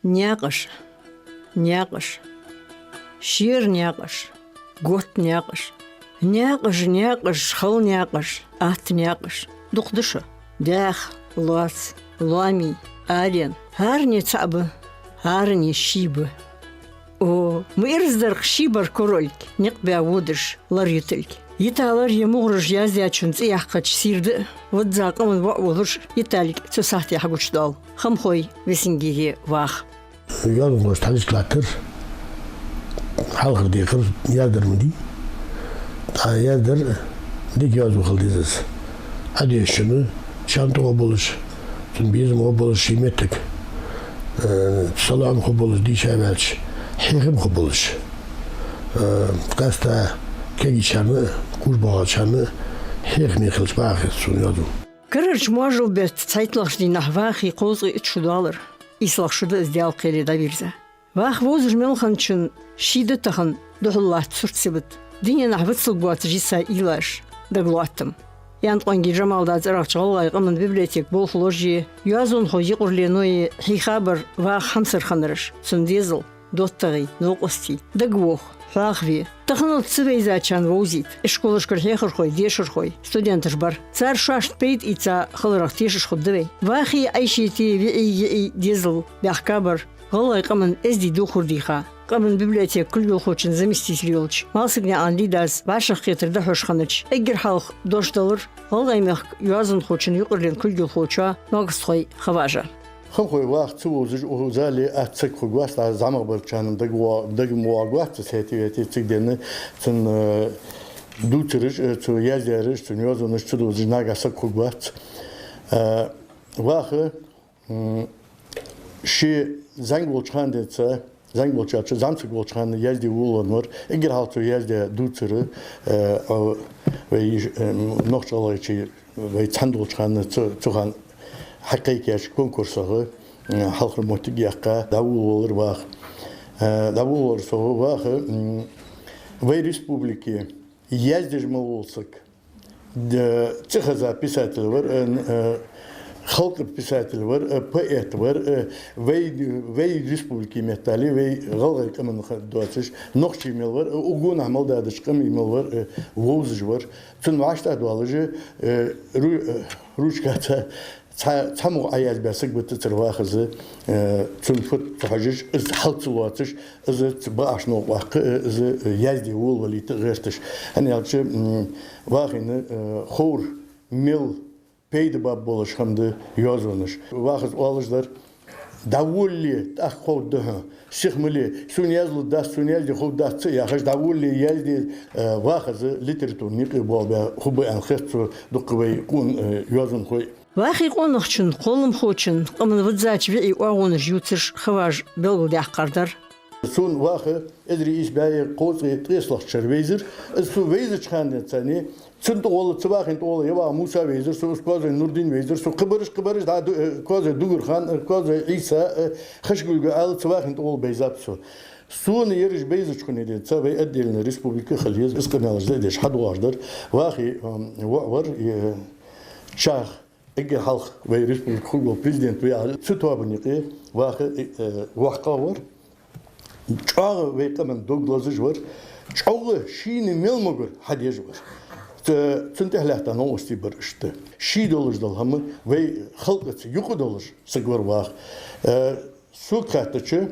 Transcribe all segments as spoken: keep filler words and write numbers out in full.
Наькъаш, наькъаш, шера наькъаш, готта наькъаш, наькъаш, наькъаш, хала наькъаш, атта наькъаш. Дукха да шо: даьха, лоаца, лоамий, арен. ХӀаране цаӀ ба, хӀаране ший ба. О, ма ираз дар-кх ший бар королга, никъ баь водаш лар ютилга. Йита лар е мугӀараш яздаьчун цӀи яьккхача сийрда а, визза къаман воӀ волаш а, йиталга цу сахьте хьагучадоал хамхой Весенгере ваха. Йоазонхоша тхьалхашка латтар, хьалхара декхар яздар ма дий. ТӀаккха яздар дика йоазув хила деза из. Ӏодешачунна, ший тӀа гӀо болаш, цун безам гӀо болаш, ший меттага, э, салоӀам хургболаш, дийша а ваьлча, хьехам хургболаш. Э, къаьстта кегийчарна а, куш боагӀачарна а хьехаме хилча бахьа хет сона йоазув. Карарча моаршал бетта цхьайтталагӀча дийнахьа Вахий кховзткъеи итт шу доалар. ИйслагӀа шу да из Даьла кхеле дӀавийрза. Ваха вовзаш мел хинначун ший да тахан духьал латта сурт-сибат, дуненахьа вицлургбоацаш йиса уйлаш, дагалоаттам. Янткъонгий Джамалда цӀерагӀча гӀалгӀай къаман библиотека болхлоша а, йоазонхой юкъарлено а хьийха бар Ваха хьамсара хиннараш, цун дезал, доттагӀий, новкъостий, дагавоха, хьоахаве. Таханалца ца вайзачарна вовзийта. Ишколашкара хьехархой, дешархой, студенташ бар. Цар шоашта пайда ийца хиларах тешаш хургда вай. Вахий Ӏайший, виӀий, йиӀий дезал баьхка бар гӀалгӀай къаман эздий дувхар дийха. Къаман библиотека кулгалхочун заместитель йолча Малсагнаькъан Лидас вӀашагӀкхетар дӀахьош хиннача, эггара хьалха дош далар гӀалгӀай мехка йоазонхочун юкъарлен кулгалхочоа Ногастхой Хаважа. Хамхой Ваха ца вовзаш, укх зале атта саг хургвац, дӀа зӀамагӀбарчарна дага мо-, дага ма воагӀаргвац, цу хетте-ветте цига денна цун, э, дувцараш, э, цо яздаьраш, цун йоазонаш ца довзаш нагахь саг хургвац. Э, Ваха, м, ше зӀамига волча хана денз, зӀамига волча аьлча, зӀамсаг волча хана язде волавенна вар, эггара хьалха цо яздаь дувцар, э, а, вай йиш-, э, м, нохч-гӀалгӀайче вай цхьана долча хана цу, цу хана хьакхайкаеш конкурсах, э, хьалхара моттиг яьккха, дӀаволавелар Ваха. Э, дӀаволаваларал совгӀа Ваха, м, вай республике яздеш мел вола саг, д-, цӀихеза писатель вар, э, н-, э, халкъа писатель вар, э, поэт вар, э, вай, вай республике меттел а, вай гӀалгӀай къаман ха-, доацаш, нохчий мел вар, э, укх гонахьа мел дадача къамий мел вар, э, вовзаш вар. Цун вӀаштӀехьа доаллаш, э, ру-, э, ручкаца цхьа, цхьа мугӀ Ӏоязбаь саг вацар Ваха из, э, цун фуд ца хьожаш, из хьал ца лоацаш, из ца бааш новкъа ваккха, э, из, э, язде волавалийта гӀерташ. ХӀана аьлча, м, Вахийна, э, ховр мел пайда баь болаш хӀама да йоазонаш. Вахас оалаш дар: «ДӀаволале, тӀаккха ховргда хьона, сиха ма ле, сона язлургдац, сона язде ховргдац», — ца яхаш, дӀаволале язде, э, Вахас литературни юкъе болабаь хургба аьнна хет сона дукха вай къона, э, йоазонхой. Вахий къонахчун, кхолламхочун, къаман виззача виӀий оагӀонаш ювцаш Хаважа белгалдаьккхар дар. Сона Ваха эзар ийс бӀаь кховзткъеи ткъестлагӀча шера вайзар. Из со вайзача хана денз, цун тӀагӀолла, цу Вахийна тӀагӀолла Явахов Муса вайзар со, из Коазой Нурдин вайзар со, кхыбараш, кхыбараш, дӀа ду-, э, Коазой Дугурхан, э, Коазой Ӏийса, э, Хашгульга Ӏаьла цу Вахийна тӀагӀолла байзаб со. Сона ераш байзача хана денз, вай отдельно республика хила еза, из къамаьлаш дӀадеш хьадоагӀаш дар. Вахий, м, воӀ вар, э, чӀоагӀа эггара хьалха вай республика хургвола президент вар, цу тоабан юкъе Ваха, э, воккхагӀа вар, чӀоагӀа вай къаман дог лазаш вар, чӀоагӀа шийна мел могар хьадеш вар. Ц-, цунна тӀехьа лаьтта новкъостий бар иштта. Ший долаш дола хӀама вай халкъаца юкъе долаш саг вар Ваха. Э, сога хаьттача,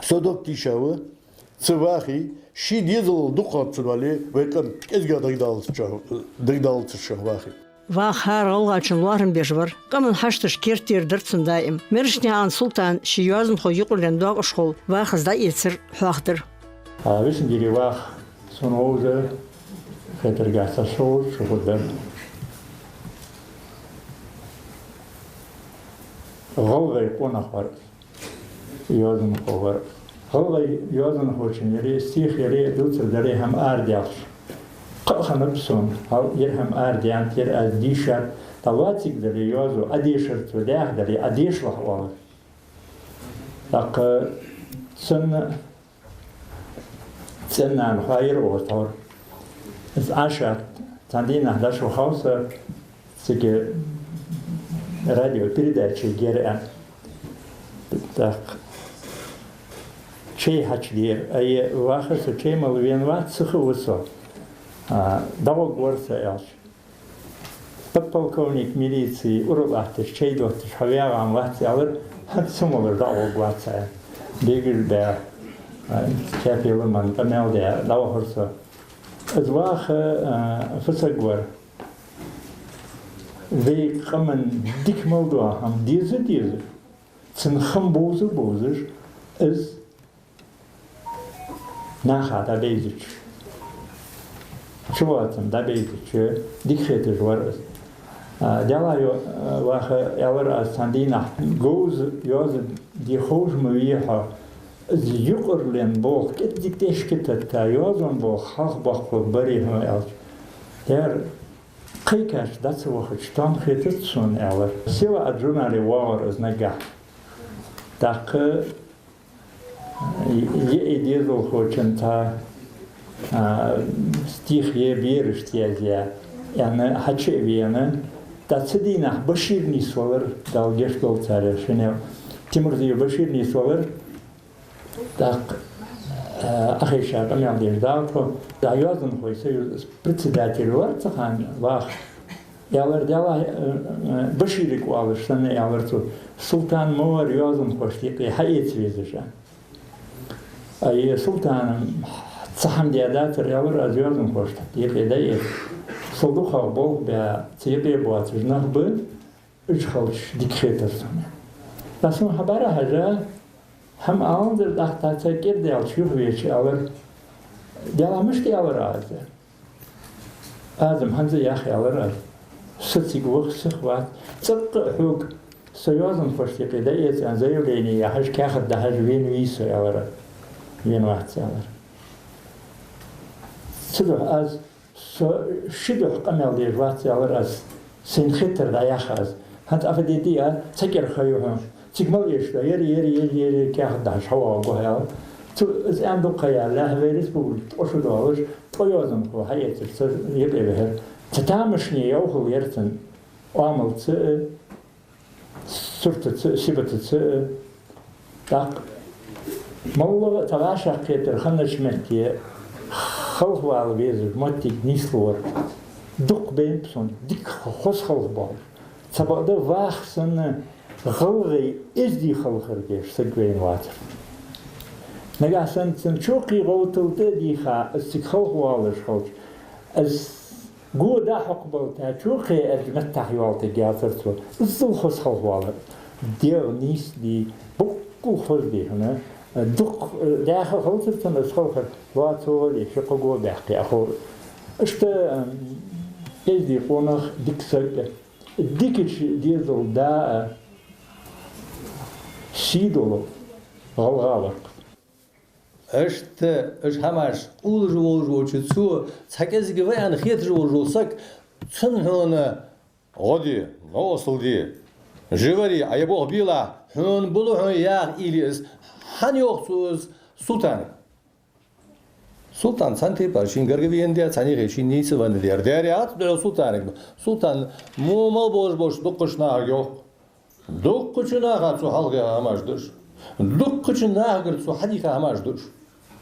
со дог тийша ва, цу Вахий ший дезалал дукхагӀа ца доале, вай къам кӀезига дагадаллалца, дагадаллалца шоана Вахий. Ваха хӀара гӀалгӀачун лоархӀам беш вар, къаман хьашташ керттера дар цун даим. Мерешкнаькъан Султана ший йоазонхой юкъарлен доакъашхол Вахас дӀаэцар хьоахадар. А, Весенгере Ваха сона вовза хетаргахьа цхьа шовзткъа шу хургдар. ГӀалгӀай къонах вар. Йоазонхо вар. ГӀалгӀай йоазонхочун яре, стихадаре, дувцардаре хӀама арадаьлча, кхаъ хиннаб сона, хьал ер хӀама арадаьннад, ер аз дийшад. ТӀаккха лоаца цига дале йоазув, Ӏодешарца ва, даьха дале, Ӏодешалахь оалар. ТӀаккха цун цӀен-нана хоайир оаз тхьовра. Из Ӏашат, цхьан дийнахьа дӀачувахав со, цига радиопередаче гера аьнна. ТӀаккха чай хьачудера. Ай, вахар со чай мала вена вац, сиха ва со. А, дӀагӀоргвар со, аьлча. Подполковник милиции, урал атташ, чай дотташ, хьо вагӀа вац, аьлар, хӀанз цу мала дӀагӀоргвац, аьнна. Бегаш баь, а, кепелам къамаьл даь, дӀавахар со. Из ваха, а, фу саг вар. Вай къаман дика мел дола хӀама деза, деза. Цун хам бовза, бовзаш, из наха дӀабайзача, чувацам дӀабайзача, дика хеташ вар из. А, Даьла йо-, а, ваха, аьлар аз цхьан дийнахьа, говза йоазув де ховш ма вий хьо, из юкъарлен болх кӀеззига тӀехьашка тетта, йоазон болх хьалха баккхалургбарий хьона, аьлча. Дера, кхайкача дӀа ца вахача, тоам хетац сона, аьлар. «Сила» аьнна журнале воагӀар из наггахьа. ТӀаккха е-, е-, дезалхочун цхьа, а, стих я, берашца язъяь, аьнна, хьачу а вена, тӀаккха цу дийнахьа Башир нийсвелар, Дала гешт долда царех шиннех, Тимурзиев Башир нийсвелар, тӀаккха, а, Ӏохайша къамаьл деш Дала тхо, дӀа йоазонхой союза председатель вар цу хана ваха. Аьлар, Даьла, э, э, Баширага оалаш санна, аьлар цо, Султан ма вар йоазонхошта юкъе хьаэца везаш, аьнна. Ай, Султана цхьа хӀама даь дацар, аьлар, аз йоазонхошта юкъе дӀаэца. Сол дукхагӀа болх баь, цу юкъе боацаш нах ба, уж хилча дика хетар сона. ТӀаккха сона хьабӀарахьежа, хӀама аланзар, тӀаккха цхьа кӀира даьлча юхавеча, аьлар, Даьла, мишта аьлар аз? Аз-м хӀанз а йоах, аьлар аз. Со цига ваха сиха вац. ЦӀаккха а хьога со йоазонхошта юкъе дӀаэца аьнна заявлени яхьаш, каьхат дахьаш вена вий со, аьлар. Вена вац, аьлар. Цудухьа аз, со ши духьа къамаьл деш вац, аьлар аз. Сайна хетар дӀаяхар аз. ХӀанз афа де дий а, цхьа кӀира ха ю хьона. Цига мала эшаш да, ер, ер, ер, ер, ер, каьхат дахьаш хьавоагӀаргва хьо, аьлар. Цо из аьнна дукха ха яьлча, вай республика ткъо шу доалаш, ткъо йоазонхо хьаэцар цу юкъе вихьар. Цу тамашийна йовхал яр цун оамалца а, суртаца а, сибатаца а. ТӀаккха моллагӀа а тха вӀашагӀкхетар хиннача метте халхавала везаш моттиг нийслу вар. Дукха байна сона, дика хоза халхабоалаш. Цхьабакъда ваха санна гӀалгӀай эздий халхар деш саг вайна вацар. Нагахьа санна цун чокхе гӀовтал тӀа а дийха, из цига халхавоалаш хилча, из го дӀахьокхабалта чокхе эрча меттахьа йолтиг яцар цо. Иззал хоза халхавоалар. ДегӀ нийса дий, боккъал хоза дий хьона. Дукха, э, даьха хилацар цун из халхар, лоаца вале, ши-кхо го баьккхе, ахо. Иштта, м, эздий къонах, дика саг, дикача дезала да а, сий дола гӀалгӀа вар. Иштта уж хӀамаш къуллуш волаш волча цо цхьа кӀезига ва аьнна хеташ волаш вола саг, цунна хьона гӀо де, новкъостал де, жи варе, Ӏа ер болх белахь, хьона булу хьона яха уйла я из. ХӀана йоах цо из Султанага? Султан цхьан тайпара шийна гарга вена дар, цхьан юхе шийна нийса венна дар. Дар яц духьал Султанага. Султан мо мел болаш болча дуккхача нахага йоах. Дуккхача наха цо хьалхаяьха хӀамаш да уж. Дуккхача нахагара цо хьадийха хӀамаш да уж.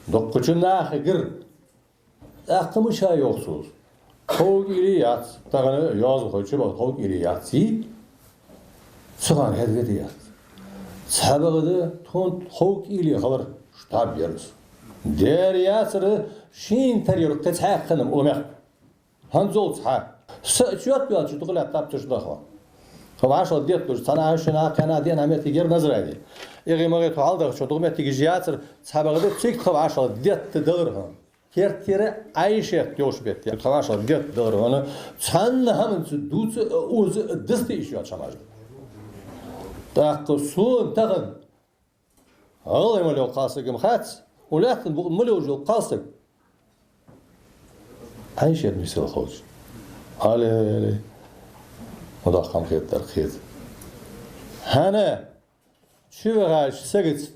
Дуккхача нахагара. ТӀаккха мича йоах цо из? Тхога уйла яц, тахан йоазонхой чубаха тхога уйла яц, йий? Цу хана хьаьдвета яц. Цхьабакъда тхона тхога уйла хилар штаб яр из. Дар яцар шийна тара яр кхы цхьаккха хиннаб укх мехка. ХӀанзалца хьа. Са чот йоацаш дукха лаьттаб цу шу даха. Тхо вӀашагӀ детталуш, цхьан а шин а кхаьна а дена а моттиг яр Назране. ИгӀий-магӀий тхо хьалдахача дукха моттигаш яцар, цхьабакъда цига тхо вӀашагӀ детта далар хьона. Керттера Ӏайшат йолча бетта тхо вӀашагӀ детта далар хьона. Цхьанна хӀаманца дувца а, оза а, диста а йиш йоаца хӀамаш. ТӀаккха сона тахан гӀалгӀай мел йола кхалсаг-м хац, укх лаьттан букъа мел йолаш йола кхалсаг Ӏайшат мисал хилча. Алей, алей. Ма доккха хӀама хетар кхета. ХӀана чувахача сагаца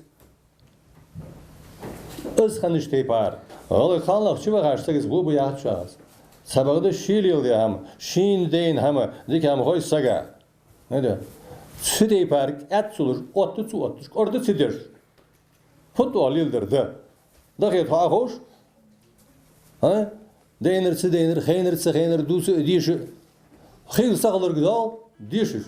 из хиннача тайпара, гӀалгӀай кхалнах чувахача сагаца гӀо ба яхача аз. Цхьабакъда ше леладаь хӀама, шийна дайна хӀама, дика хӀама хой сага. Хьада? Цу тайпара кӀаьд ца луш, отта ца отташ, кӀорда ца деш. ХӀаьта леладар да. Дахе тхо Ӏоховш? А? Дайнар, ца дайнар, хайнар, ца хайнар, дувца а, деша а. Хийла сахиларг дал, дешаш.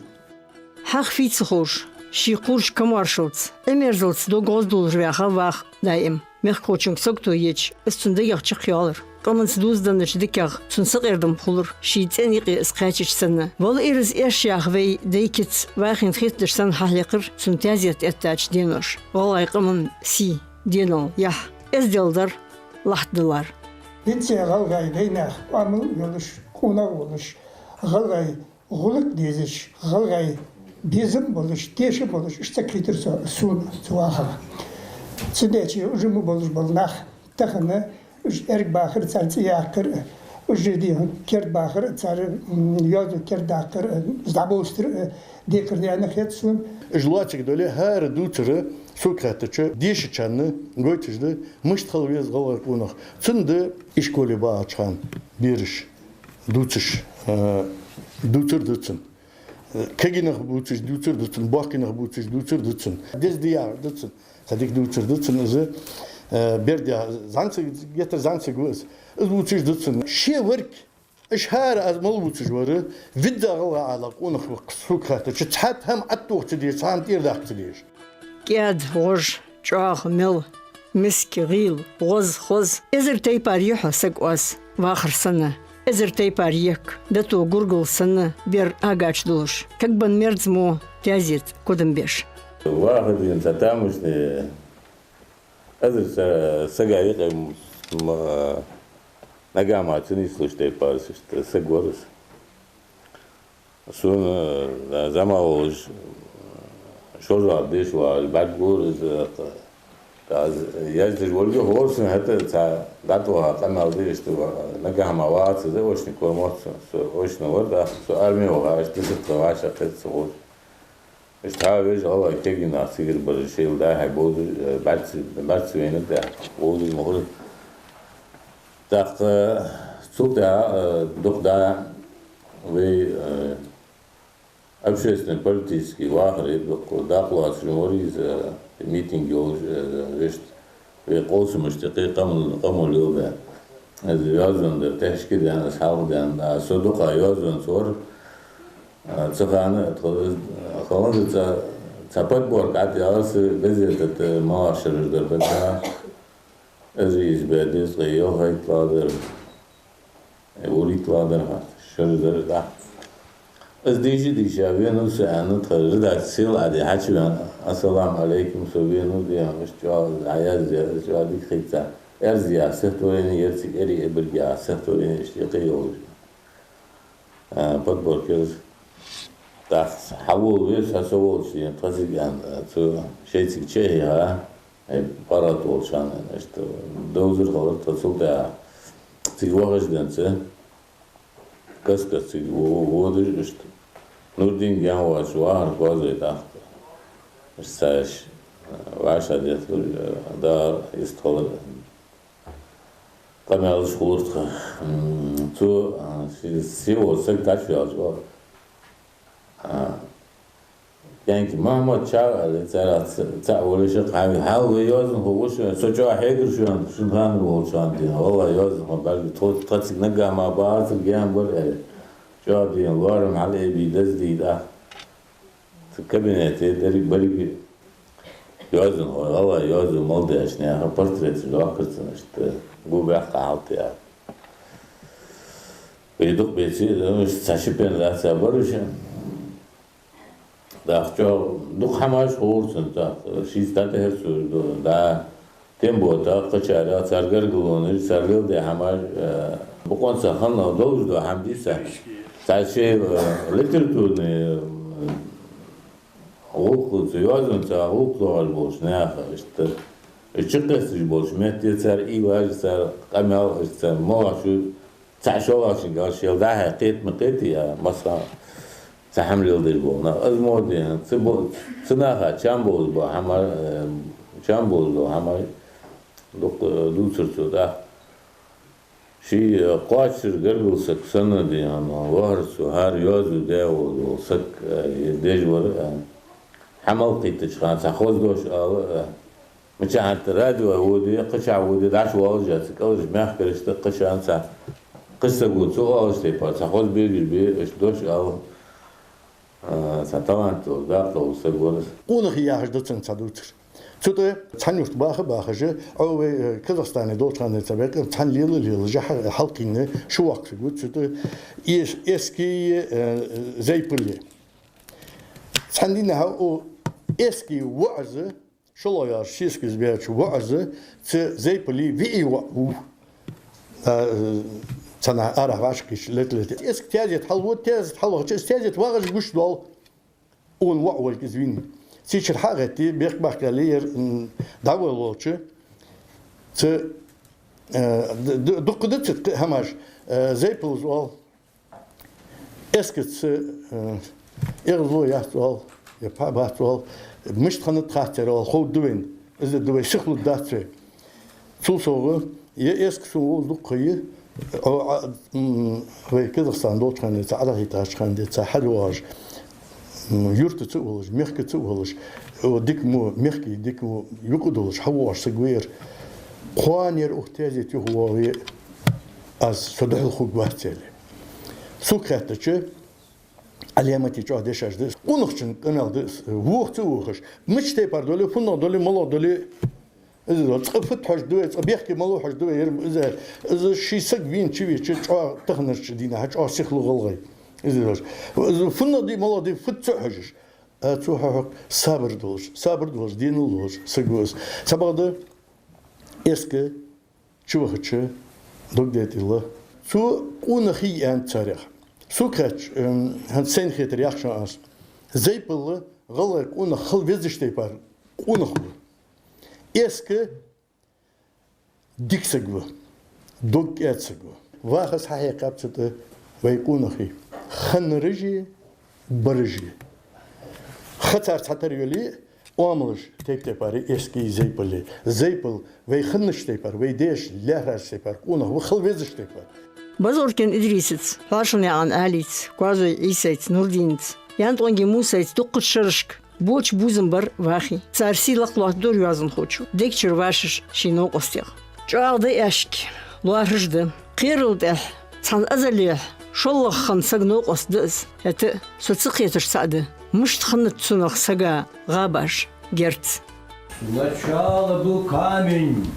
Хьахьа фу ца ховш, ший кхуврача камаьршалца, Ӏимерзалца дог гӀоздоалаш ваьха ваха даим. Мехкахочунга сагото еча, из цун дегах чакхйоалар. Къаманца дувзаденнача диках цун сакъердам хулар, ший цӀен юкъе из кхаьчача санна. Вала ираз эш яха вай дай кица вайна хетадеш санна хьахьекхар цун таьзета эттача денош. ГӀалгӀай къаман сий, денал, яхь, эздел дар, лахьт далар. Вице гӀалгӀай вайнаьха оамал йолаш, къонах волаш, гӀалгӀай гӀулакх дезаш, гӀалгӀай безам болаш, тешам болаш, иштта саг хийтар со, сона, цу вахара. Цудухьа уж ма болаш бола нах, тахан уж эргабахар, цар цӀи яккхар, уж дийхьа кердабахар, цар, м, йоазув кердадаккхар, дӀабовзийтар, декхар даьнна хет сона. Уж лоацилга дале, хӀара дувцар, сога хаьттача, дешачарна гойташ да, мишта хила веза гӀалгӀай къонах. Цудухьа ишколе багӀача хана бераш дувцаш, э, дувцар да цунна. Кагий нах бувцаш дувцар да цунна, боккхий нах бувцаш дувцар да цунна. Деза дехар да цунна. Цхьа дика дувцар да цунна из, э, берда зӀамсаг, геттара зӀамсаг ва из. Из вувцаш да цунна. Ше варг, уж хӀара аз мел вувцаш вар, визза гӀалгӀай Ӏаьлий къонах ва, сога хаьттача, цхьа хӀама ӀотӀадоха ца дезаш, цхьа хӀама тӀерадаккха ца дезаш. КӀаьда, гӀож, чӀоагӀа, мел, миска, гӀийла, гӀоз, хоза. Эзар тайпара я хьо саг-оаз, вахар санна. Эзар тайпара ехк, дото, гургал санна бер агача долаш. Кагбенна мерза мо таьзета кодам беш. Ваха дийна цхьа тамашийна, эзар са-, сага юкъе м-, м-, нагахьа мара ца нийслуш тайпара саг вар из. Сона, э, зӀамагӀа волаш, шозлагӀа деша вагӀаш, бӀаргагур из, э, аз яздеш волга ховр сона, хӀаьта цхьа дӀатӀаваха къамаьл де, иштта ва-, нагахьа мара вац из, очно кормот со, со очно вар, тӀаккха со арме ваха, иштта десятка вӀашагӀкхет со гӀур. Иштта хьавежа, гӀалгӀай кагий нах цигара бараш, шоайла дӀа-хьа бовзаш, э, бӀарга ца, бӀарга ца вайнар, дӀа-хьа бовзаш ма хулар. ТӀаккха цул тӀехьа, э, дукха дӀа вай, э, общественно-политически вахаре дукха дакъа лоацаш вар из, э, митинг йолаш, э, вешта, вай къовсамашта юкъе къам-, къамаьл леладаь. Из йоазон дар тешкадаьнна, из хьалхадаьнна, а со дукха йоазонца вар, а, цу хана, тхо-, хӀанз цхьа, цхьа подборка ӀотӀаялар са газета тӀа, малагӀа шераш дар ба цар. Из из бе дезткъе ялхайттлагӀдар, э, вурийттлагӀдар, хӀаьта шераш дар, да. Из дийша-дийша венав со, аьнна, тха редакцел Ӏаде хьачувена, ассаламу Ӏалайкум, со венав, дехьа иштта чӀоагӀа Ӏаязъяь, чӀоагӀа дика хийтта. Эрзаех стихотворени яр цига, эрий эбаргех стихотворени, иштта юкъе йолаш. А, подборка яр из. ТӀаккха хьавола веза, хьо со волча дийнахьа, тха цига, аьнна, цо шоай цига чу а хьийха, э, паргӀата волча хана, иштта довзар хилар тха. Цул тӀехьа цига вахаш денз, каст-каста цига во-, во-, водаш, иштта Нурдин гаьна воацаш вахар, коазой тӀаккха. Иштта цхьа эш, э, вӀашагӀдетталуш, э, дагӀар йистхилар. Къамаьлаш хулар тха. М, цо, а, ши-, ший вола саг дӀачуваьлча, а, кӀаьнка Мухьаммад чӀоагӀа, аьле, царех ца-, цаӀ волаш, хьа-, хьал вай йоазонхо ва шоана, со чӀоагӀа хьегар шоана, шун ханна волча хана дийнахьа. ВаллахӀи, йоазонхо бӀарга, тхо-, тха цига нагахьа мара бахарца гаьна бар, аьле. ЧӀоагӀа дийна лоарам хьалъэбий, деза дий, да. Цу кабинете деррига берриг йоазонхой, гӀалгӀай йоазув мел деш наьха портреташ доаккхар цунна, иштта гу баьккха хьалтӀаяь. Вай дукха беце а, ну, иштта цхьа ши пен лаьца бар уж. ТӀаккха чӀоагӀа дукха хӀамаш ховра цунна, тӀаккха шийца дӀатӀехьара цо, да, Тембота, кхычарех, цар гаргалонаш, цар леладаь хӀамаш, э, бокъонца ханнахьа долаш дола хӀама дийца. Цхьа шоай, э, литературни, э, гӀулакх, цу йоазонца гӀулакх доагӀаш болча наха, иштта, уж чукхесташ болча метте цар уйлаш, цар къамаьл, иштта, цар малагӀчо цхьа шоллагӀчунга шоайла дӀа-хьа кхета ма кхетий, а, масса цхьа хӀама леладеш бола нах. Из мо дийхьа, цу бо-, цу наха чам бовзаш бола хӀама, э, чам бовзаш дола хӀама дукха, э, дувцар цо, да. Ший, э, кхоачара гаргара саг санна дийхьа, вахар цо, хӀара йоазув даь вола саг, э, деш вар, э, хӀама кхийттача хана цхьа хоза дош ала, э, Мичахьа радио воде, кхычахьа воде, дӀачувоалаш а, цу кӀалхарча мехкарашта, кхыча цхьа, кхыча саго цу оалача тайпара цхьа хоза бегаш бе, аш дош ала, а, цхьа талант йола, дакъа йола саг вар из. Къонахий яхаш да цун цхьа дувцар. Цу тӀа цхьан юрта баха-бахаш, Ӏо вай, э, Казахстане долча хана ца бекъа, цхьан лела-лела жа хьа-, хьалкхийна шу воккха саг ва цу тӀа, эс-, Эски, э, Зайпали. Цхьан дийнахьа у Эски воӀ из, шоллагӀа яьлча сесаг из баьча воӀ из, цу Зайпали виӀий воӀ ва. А, э, цхьаннахьа арахьа вӀашагӀкхийтача лета-лета. Эски тезета хьалвода, тезета хьалвахача, из тезета вагӀаш гуш дола. Укхун воӀ волга из вийна. Цу чура хьа а гӀетте, бехк-бахкале ер, м, дӀаволалуча, цу, э, д-, д-, дукха да цу тӀа хӀамаш, э, Зайпалас оал, Эскаца, э, эгӀазло яц оал, е пхьа бац оал, мишта хиннад хаттар оал, ховргда вайна. Из да вай, сихлургдац вай. Цул совгӀа, е Эска сона вовза дукха ха я, о, а, м, вай Казахстане долча хана денз, Ӏодахийтача хана денз, хьадоагӀаш, м, юртаца а волаш, мехкаца а волаш, о, дика мо, мехкий дика мо юкъе долаш, хьавоагӀаш саг ва ер. Кхоана ер укх тезета юха воагӀе, аз со духьал хургвац аьле. Сога хаьттача, Ӏаламате чӀоагӀа дешаш да из. Къонахчун къамаьл да из, вохаца а вохаш. Мича тайпара дале, фуннагӀа дале, малагӀа дале, из да. Цкъа фуд хьожаргда вай, цкъа бехке малав хьожаргда вай, ер из, из ший саг вийна чувеча, чӀоагӀа таханарча дийнахьа чӀоагӀа сихлу гӀалгӀай. Из да. Из фуннагӀа дий, малагӀа дий, фуд цо хьожаш. А цо хьахьокх сабар долаш, сабар долаш, денал долаш саг ва из. Цхьабакъда Эска чувахача, дог дайтӀила. Цо къонахий аьннад царех. Сога хаьттача, м, хӀанз сайна хетар яхаш ва аз. Зайпал гӀалгӀай къонах хила везаш тайпара къонах ва. Эска дика саг ва, дог кӀаьда саг ва. Вахас хьахьекхаб цу тӀа вай къонахий. Хиннараши, бараши. Ха цар цхьатарра йоле а, оамалаш тайп-тайпара я Эски, Зайпали. Зайпал вай хиннача тайпара, вай даьша лаьрхӀача тайпара къонах ва, хила везача тайпара. Базоркин Идрисаца, Хьошалнаькъан Ӏаьлийца, Коазой Ӏийсайца, Нурдинаца, ЯнтӀонги Мусайца дуккхача шерашка боча бувзам бар Вахий. Цар сий лакхлоаттадора йоазонхочо, дег чура вӀашагӀа ший новкъостех. ЧӀоагӀа да аьшк, лоархӀаш да. Кхерал тӀехьа, цхьан азалехьа, шоллагӀа хинна саг новкъост да из. ХӀаьта а со ца кхеташ цаӀ да: мишта хиннад цунах сага гӀабаш, герз? Сначала был камень,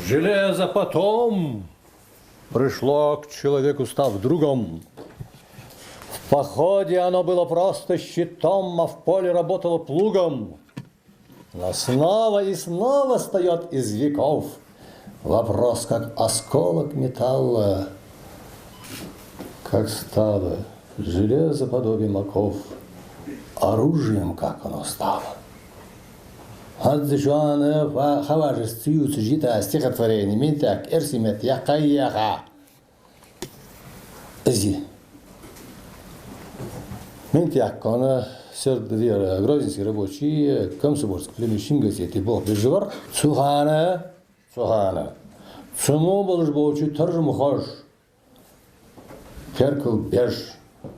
железо потом. Пришло к человеку, став другом. В походе оно было просто щитом, а в поле работало плугом. Но снова и снова встаёт из веков вопрос, как осколок металла, как стало железо подобием оков, оружием как оно стало. ХӀанз шоана ва-, хаважас ца ювцаш йита стихотворени мин тӀаккха эрсий метта яьккхай яха. Из я. Мин тӀаккха хьона сер-, вера, Грозненский рабочий, Комсомольск племя шин газете болх беш вар. Цу хана, цу хана цу мо болаш болча таржамхоша теркал беш,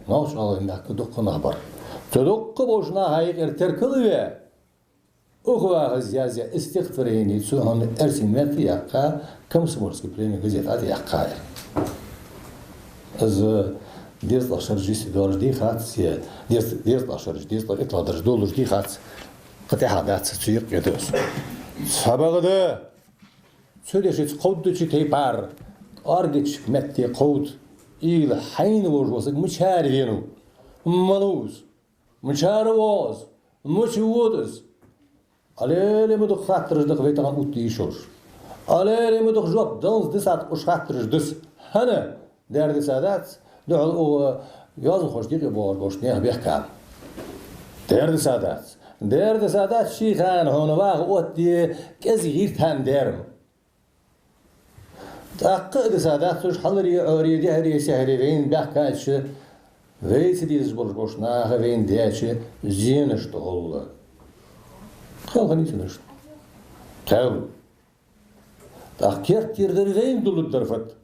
Нохч-ГӀалгӀай мехка дукха нах бар. Цу дукха болча наха юкъера теркал а ве, укх вахас язъяь из стихотворени цо хьона эрсий метта яьккха, Комсомольск племя газета тӀа яьккхай. Из дезткъа шераш йисте долаш дий хац, е дез-, дезткъа шераш, дезткъа иттлагӀа дарж долаш дий хац, кхы тӀехьа дац, цу юкъе да из. Цхьабакъда цу дешаца кховдача тайпара, кӀоаргача метте кховда: уйла хьайна волаш вола саг мичара венав? Малав из? Мичара воагӀа из? Мича вода из? Алле-ле ма дукха хаттараш да-кх вай тахан оттаде йиш йолаш. Алле-ле ма дукха жоп даланза дисад уж хаттараш дис. ХӀана? Дера диса дац, духьал укх йоазонхочун юкъе боагӀаш болча наьха бехкам. Дера диса дац. Дера диса дац, ший хана хьона ваха оттаде кӀезига йита хьа дера. ТӀаккха а диса дац уж хьаларе, Ӏоаре, дехьаре, сехьаре вайна баьхкача, вай ца дезаш болаш болча наха вайна даьча зенашта гӀолла. Кхел хиннай цунашта? Кхел. ТӀаккха керттера дар вайна дулларгдар фуд?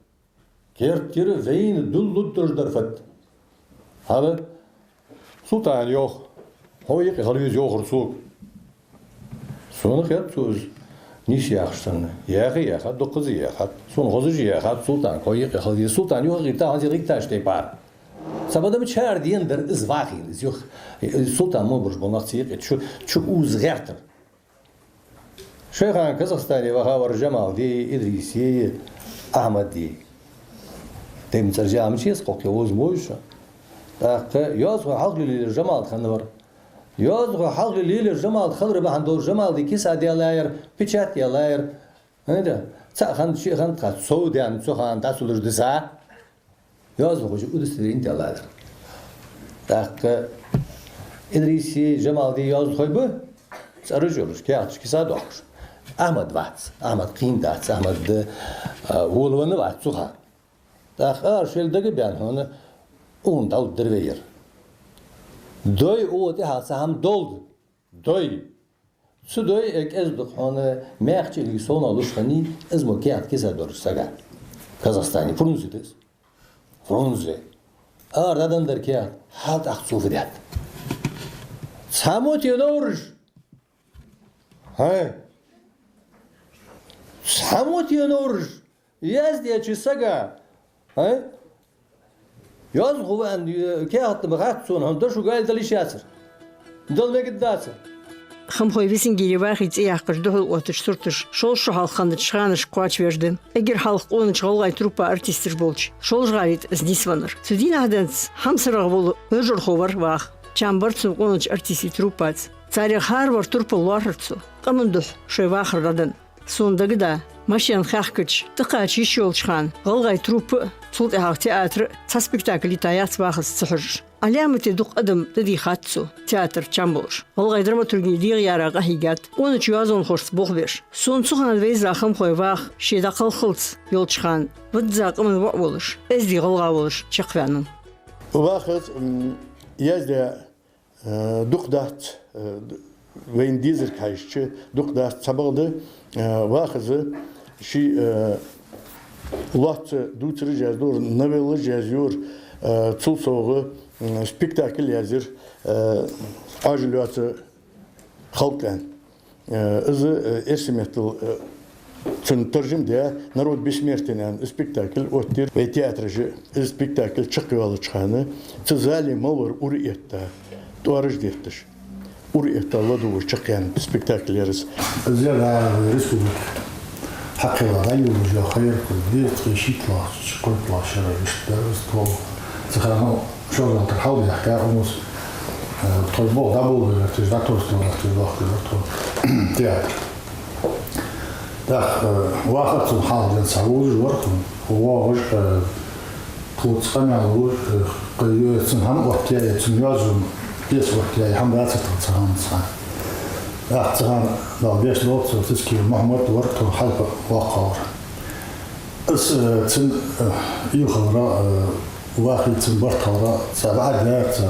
Керттера вайна дулларгдараш дар фуд? Хьала, Султана йоах, хьо юкъе хила веза йоахар сога. Сона хет цо из нийса яхаш санна. Яхе яхад, дукхаза яхад. Сона гӀозаш яхад, Султан кхо йикъе хала деза. Султан юха гӀерташ, хӀанз гӀитташ тайпара. Цхьабакъда ма чара дена дар из вахийла, из юха. Султан мо бараш бола нах ца йикъе, чу, чу уз гӀертар. Шоай хана Казахстане ваха вар Жамалди, Идриси, Ахьмадди. Тем цӀаржа ма чес, кхокхе воз мойша. ТӀаккха йоазхой хьалха лелаер Жамалди хинна вар. Йоазхой хьалха лелаер Жамалди хилар бахьан долаш Жамалди киса даьлар, печать яьлар. ХӀа-да, цаӀ хинна, шиъ хинна тха цо даьнна, цу хана дӀасулаш диза. Йоазхочо удостоверени даьлар. ТӀаккха Идриси, Жамалди йоазхой ба, цӀераш йолаш, каьхаташ киса доахкаш. Ахьмад вац, Ахьмад кхийна дац, Ахьмад, а, волавенна вац цу хана. ТӀаккха ара шоайла дагабаьнна хьона, укхунна дӀалургдар вай ер. Дой, укхо тӀехьа цхьа хӀама долда. Дой. Цу дой, э, кӀезига-дукха хьона маькх чӀилиг совнагӀа луш хиннай, из мо каьхат киса долча сага. Казахстане. Фрунзе да из. Фрунзе. Ара дӀаденна дар каьхат, хьалтӀах цо фу даьд. Цхьа мо те новраш. ХӀа? Цхьа мо те новраш. Яздаьча сага, а? Йоазхо ва аьнна, э, каьхат ма хац сона, хьона дошо гали дала йиш яцар. Дала мегаргдацар. Хамхой Весингере Вахий цӀи яьккхача духьал оттача сурташ шовзткъа шу хьалха хиннача ханашка кхоачашвеш да. Эггара хьалха къонача гӀалгӀай труппа артисташ болча Шолжа-ГӀалий тӀа из нийсвеннар. Цу дийнахьа денз хьамсарагӀа вола вежархо вар Ваха. Чам бар цун къонача артистий труппаца. Царех хӀаравар турпал лоархӀар цо, къаман духьа шоай вахар дӀаденна. Сона дагадоагӀа, машен хьехкача, тӀакхача йиш йолча хана, гӀалгӀай труппа а, цул тӀехьагӀа театр а цхьа спектакль йитаяц Вахас ца хьожаш. Ӏаламате дукха адам тӀадийхад цо, театр чам болаш. ГӀалгӀай драматургий дегӀаяра къахьийгад, къонача йоазонхошца болх беш. Сона цу хана вайза Хамхой Ваха ше дӀакхалххалца йолча хана, визза къаман воӀ волаш, эздий гӀалгӀа волаш чакхваьннав. Вахас, м, яздаь Э, дукха дац, э, д-, вайна дезарга хьежача, дукха дац, цхьабакъда, э, Вахас ший, э, лоацца дувцараш язйора, новеллаш язйора, э, цул совгӀа, м, спектакль язйир, э, «Ӏоажал йоаца халкъ» аьнна. Э, из, э, эрсий меттала, э, цун таржам даь, «Народ бессмертия» аьнна спектакль оттадир вай театраша. Из спектакль чакхйоалача хана цу зале мел вар ура этта, тӀоараш детташ. Ура этта ладувгӀаш чакхъяьнна спектакль яр из. Из яр, а, республика хьакхелла дӀайолалуш йола ха яр, дезткъеи шийтталагӀча, кхойтталагӀча шера иштта дар из тхо. Цу хана Шолжа-ГӀалий тӀара хьалбаьхка, умус, э, тхо болх дӀаболабе гӀерташ, дӀатосдалар гӀерташ, дохка гӀерташ тхо театр. ТӀаккха, э, Ваха цун хьалха денз цхьа вожаш вар, воагӀаш, э, тхоца къамаьл луш, э, кхы е цун хӀама оттаяь, е цун йоазон пьеса оттаяь, хӀама дацар тха цу хана цхьа. ТӀаккха цу хана Дала деш долча Цицкиев Мухьмад вар тхо хьалха воккхагӀвар. Из, э, цун, э, уйла хилар, э, Вахий цун барт хилар, цар бӀаргаяьр цар,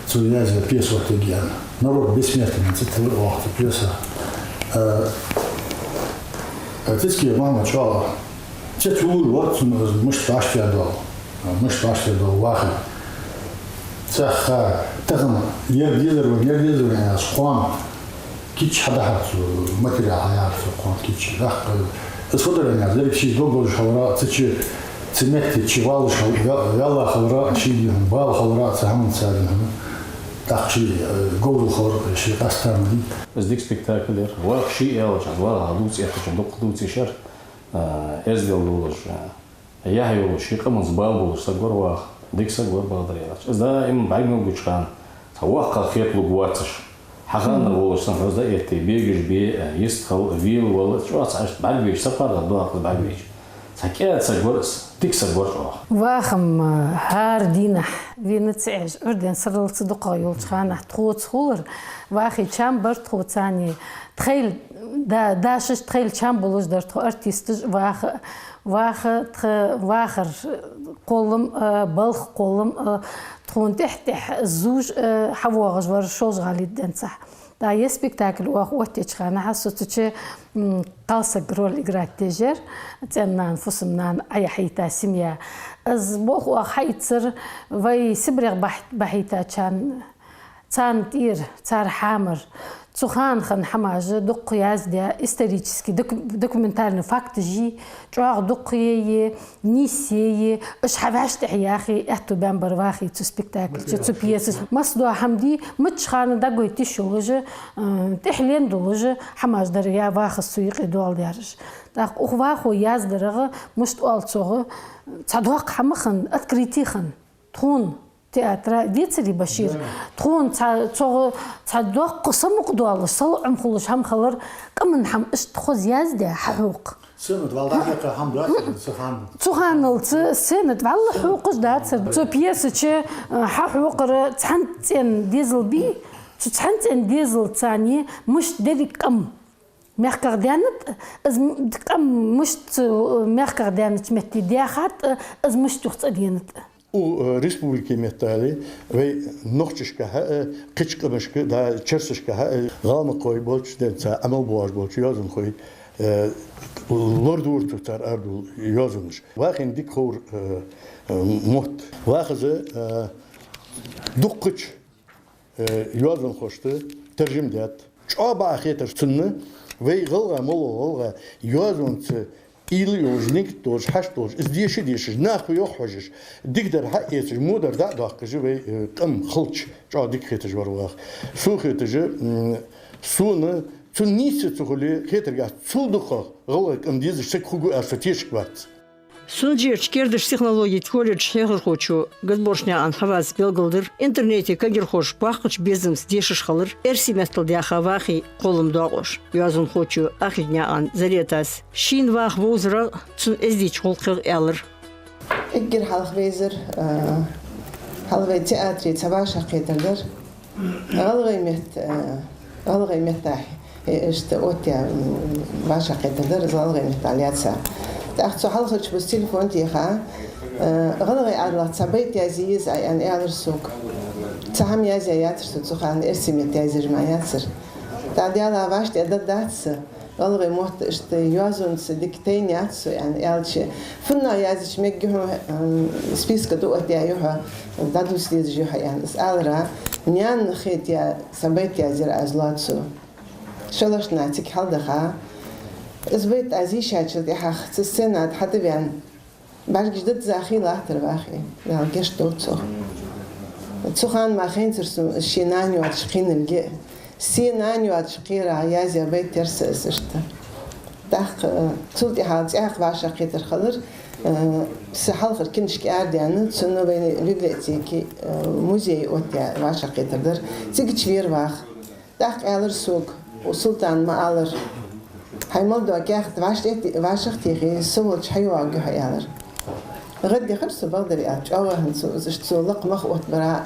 цо язъяь пьеса оттаергья аьнна. «Народ бессмертия» аьнна цӀи тиллар оаха цу пьесах. Э, э, Цицкиев Мухьмад чӀоагӀа цецвоалавар цунна из мишта вӀаштӀехьадоал, мишта вӀаштӀехьадоал Вахий. Цхьа тахан ер дезар вайна, ер дезар вайна аьнна кхоана кийча хьадахьар цо, материал хьаяьхар цо кхоана кийча. ТӀаккха из фу дар аьнна, деррига ший дог гожаш хилар, цу чу, цу метте чу валлаш хил-, ве-, ваьлла хилар, ший дин бала хилар, цу хӀаманца дин хӀама. ТӀаккха ший, э, говзал хилар, ший къаьстта ма дий. Из дика спектакль яр. Ваха ше аьлча, Ваха дувца эттача дукха дувца йиш яр, э, эздел долаш, э, яхь йолаш, ший къаманца бала болаш саг вар Ваха, дика саг вар, бакъдар аьлча. Из даим бӀарга мел гуча хана, цхьа воккхагӀа хеталургвоацаш, хьахиннар волаш санна, хоза да этте, бегаш бе, йистхила, велавала, чӀоагӀа цхьа иштта бӀаргавайча, сапаргӀа доагӀа бӀаргавайча. Цхьа кӀаьда саг вар из, дика саг вар чӀоагӀа. Ваха-м, э, хӀара дийнахьа вена ца Ӏеш, Ӏуйрийна сарралца дукхагӀа йолча хана тхоца хулар, Вахий чам бар тхоца, царна тхоайла да-, дашаш, тхоайла чам болаш дар тхо артисташ, Ваха, Ваха, тха вахара кхоллам, э, балха кхоллам, э, тхона тӀехьа-тӀехьа зувш, э, хьавоагӀаш вар Шолжа-ГӀалий тӀа денз цхьа. ТӀаккха ер спектакль оаха оттаеча хана хьа со цу чу, м, кхалсага роль играть деш яр, цӀен-нана, фусам-нана Ӏохьайийтача семья. Из болх оаха хьаийцар вай Сибрех бахь-, бахьийтачарна, царна тӀера, цар хьамара, Цу хана хинна хӀамаш дукха яздаь, исторически док-, документальни факташ, чӀоагӀа дукха е, нийса е, уж хьавӀашта тӀехьа яхе, аьттув баьннаб вахе цу спектакль чу, цу пьесаш. Масса дола хӀама дий, мичча хана дӀагойта йиш йолаш, э, тӀехьленна долаш хӀамаш дар я вахас цу юкъе доаладаьраш. ТӀаккха укх вахо яздарагӀа, мишта оал цох, цхьа доккха хӀама хинна, открытие хинна. Тхона театра, децарий, Башир? Да. Тхона цхьа, цох, цхьа доккха самукъадоалаш, салоӀам хулаш хӀама хилар, къаман хӀама иштта хоза яздаь хьахьокха. Сцена тӀа вала дӀахьекха хӀама дацар цу хана? Цу ханал цу сцена тӀа вала хьокхаш дацар. Цу пьеса чу, э, хьахьокхар цхьан цӀен дезал бий, цу цхьан цӀен дезалца мишта деррига къам мехках даьннад, из м-, къам мишта, э, мехках даьннача метте даьхад, из мишта юха цӀаденад. Укх, э, республике меттел, вай нохчашка а, э, кхыча къамашка, да, черсашка а, э, гӀалмакхой болча денца, Ӏамал боагӀаш болча йоазонхой, э, лорадора цар арадола йоазонаш. Вахийна дика ховра, э, э, мотт. Вахас, э, дуккхача э, йоазонхошта таржам даьд. ЧӀоагӀа бакъахьа хетар цунна, вай гӀалгӀай мел дола гӀалгӀай йоазонца уйла йолаш, нигат долаш, хьашт долаш, из деша а дешаш, наха йоах хьожаш, дикадар хьаэцаш, водар дӀа а доаккхаш, вай, э, къам хилча, чӀоагӀа дика хеташ вар ваха. Сона хеташ, м, сона цун нийсса ца хуле, хетаргахьа, цул дукхагӀа гӀалгӀай къам дезаш саг хургва аьнна со тешаш вац. Сунжерча кердача технологий колледжа хьехархочо Газборшнаькъан Хьавас белгалдир интернете кагирхоша боккхача безамца дешаш хилар эрсий меттала даьха вахе кхоллам доакъош. Йоазонхочо Ахилгнаькъан Заретас шийна ваха вовзарах, цун эздийча гӀулакхах аьлар. Эггара хьалха везар, а, хьалха вай театре цхьа вӀашагӀкхетар дар. ГӀалгӀай метта, э, гӀалгӀай меттахьа, э, иштта оттаяь, м, вӀашагӀкхетар дар из гӀалгӀай меттала лаьца. ТӀаккха цу хьалхарча бус телефон теха, э, гӀалгӀай Ӏаьдалах цхьа байт язъе еза Ӏа, аьнна, аьлар сога. Цхьа хӀама язъяь яцар со цу хана, эрсий метта язъеш мара яцар. ТӀаккха Даьлах вӀаштӀехьдаргдац со. ГӀалгӀай мотт иштта йоазонца дика тайна яц со, аьнна, аьлча, фуннагӀа язъе мегаргда хьона, м, списка тӀа оттаяь я хьо, дӀадувца дезаш я хьо, аьнна, из алара, наьна хетаяь цхьа байт язъяьр аз лоаца. ШоллагӀча наха цига хьалдаха. Из байт аз йийшачул тӀехьагӀа цу сцена тӀа хьатӀавена, бӀаргаш дадза хий латтар вахе, Дала гешт долда цох. Цу хана мара хайнацар сона из ший нана йоацаш кхийналга. Сай нана йоацаш кхийрагӀа язъяь байт яр са из иштта. ТӀаккха, э, цул тӀехьагӀа цӀаькха вӀашагӀкхетар хилар, э, са хьалхара книжка арадаьнна, цунна вайна библиотеке, э, музее оттаяь вӀашагӀкхетар дар. Цигача вера ваха. ТӀаккха аьлар сога, Султана ма аллара: «Хьай мел дола каьхат вӀашагӀ-, вӀашагӀтехе, со волча хьайоагӀаргья хьо», — аьлар. ГӀаддахар со, бакъдар аьлча, чӀоагӀа хӀанз цо, из иштта цо лакха мах оттабара,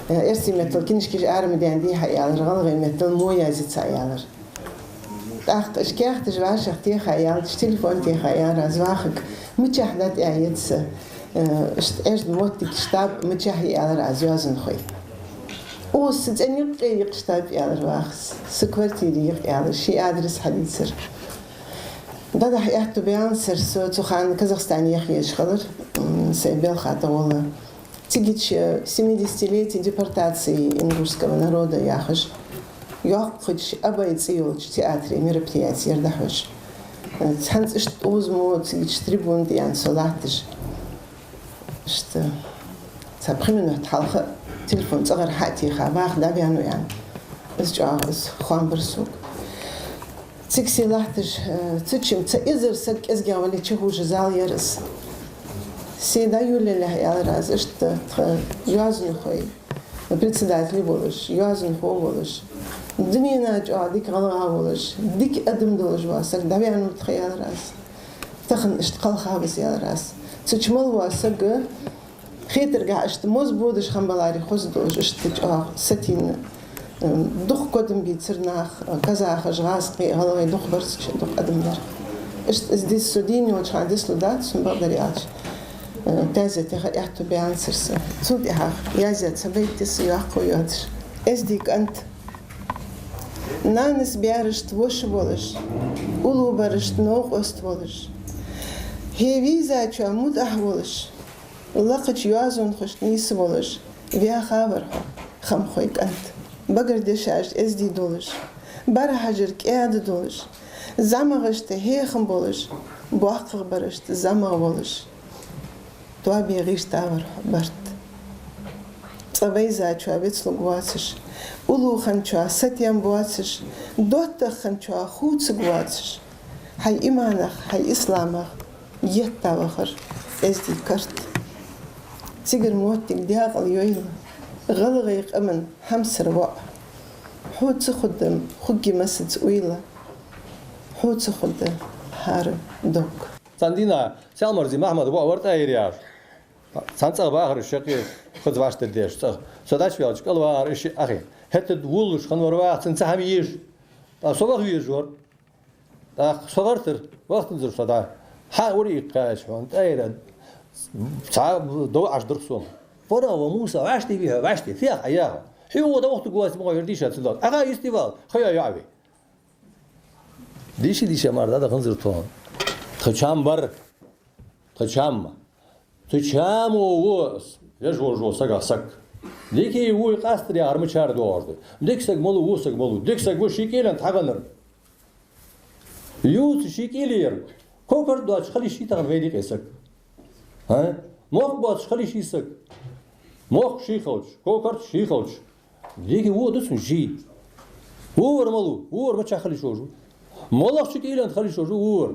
э, эрсий меттала книжкаш ара ма даьннадий хьа, аьлар, гӀалгӀай меттала мо язъяц, аьлар. ТӀаккха уж каьхаташ вӀашагӀтеха аьлча, телефон теха аьлар аз вахарга: «Мичахьа да тӀа еза со, э, иштта Ӏаьржа моттиг, штаб мичахьа я?» — аьлар аз йоазонхой. «Укхаза са цӀен юкъе я штаб, — аьлар вахас, — са квартире я», — аьлар, ший адрес хьадийцар. ДӀадахьа аьттув баьннабацар со, цу хана Казахстане яха езаш хилар, м, сай белха тӀагӀолла. Цигача «Семидесятилетие депортации ингушского народа» яхаш, йоккхача Абай цӀи йолча театре мероприяти яр дӀахьош. Цхьанца иштта укхаза мо цигача трибуна тӀа я со латташ. Иштта цхьа пхи минот хьалха телефон цӀагӀара хьа а теха, ваха дӀаваьннав аьнна. Из чӀоагӀа из хоам бар сога. Цига се латташ, э, цу чу цхьа эзар саг кӀезигагӀа вале чухьожа зал яр из. Се дӀайолаяле, аьлар аз, иштта тха йоазонхой, председатель волаш, йоазонхо волаш, дунен чу чӀоагӀа дика гӀалгӀа волаш, дика адам долаш вола саг дӀаваьннав тха, аьлар аз. Тахан иштта кхалхав из, аьлар аз. Цу чу мел вола саг хетаргахьа иштта моз бодаш хиннабаларе хоза долаш, иштта чӀоагӀа сатийна, м, дукха кодам бийцар наха, казахаш, гӀазкхий, гӀалгӀай дукха бар цу чу, дукха адам дар. Иштта из дис со дийна йолча хана дицлургдац сона, бакъдар аьлча. Э, таьзете ха аьттув баьннабацар са. Цул тӀехьагӀа язъяь цхьа байт я са йоккха йоацаш. Эздий кӀант. Нанас баьрашта воша волаш, уллув барашта новкъост волаш, хье вийзачоа мутӀахь волаш, лакхача йоазонхошта нийса волаш, ваьха вар хьо, хамхой кӀант. Багара дешаш эздий долаш, бархьажара кӀаьда долаш, зӀамагӀашта хьехам болаш, боккхагӀбарашта зӀамагӀа волаш, тоабе гӀерташ вар хьо, барт. Цкъа вайзачоа вицлургвоацаш, уллув хинначоа сатем боацаш, доттагӀа хинначоа хувцаргвоацаш, хьай иманах, хьай исламах етта вахар эздий карт. Цигара моттиг декъала йойла, гӀалгӀай къаман хьамсара воӀ. Хьо ца хургда хургйолча массаца уйла, хьо ца хургда хӀара дог. Цхьан дийнахьа Саьлмарзий Махьмад воӀ вар ТӀаьхьара яхаш. Цхьан цӀагӀа бахар уж шаккхе, хоза вӀаштӀадеш цӀагӀа. Со дӀачувелча, кӀал вахар уж шиъ Ӏохайна. ХӀаьта вуллаш хинна вар ваха, цунна цхьа хӀама езаш. ТӀаккха со ваха везаш вар. ТӀаккха со гӀертар, вахийтанзар со дӀа. Хьа ури иккхача хьона, тӀера цхьа дов Ӏаш дурх сона. Фара ва Муса, вӀаштӀехьа вий хьо, вӀаштӀехьа, фу хьа яхар? Хьо ва дохтуг вац ма гӀойр дийша ца дал. Ага, йисте вал, хайа яви. Дийша, дийша мара дӀадаханзар тхона. Тха чам бар. Тха чам. Тха чамо ва из, вежа волаш вола сагах саг. Дика ва из, къастар яхар мичара доагӀаш да? Дика саг малув, во саг малув? Дика саг ва ший кӀийлен тхьагӀанар. Ювца ший кӀийле яр. Кокарт доацаш хила йиш йий тахан вайна юкъе саг? ХӀа? Мохк боацаш хила йиш йий саг? Мохк ший хилча, кокарт ший хилча. Дика ва из, цун жий. Вовар малув, вовар мичахьа хила йиш йолаш ва? МалагӀча кӀийлен тӀа хила йиш йолаш ва вовар?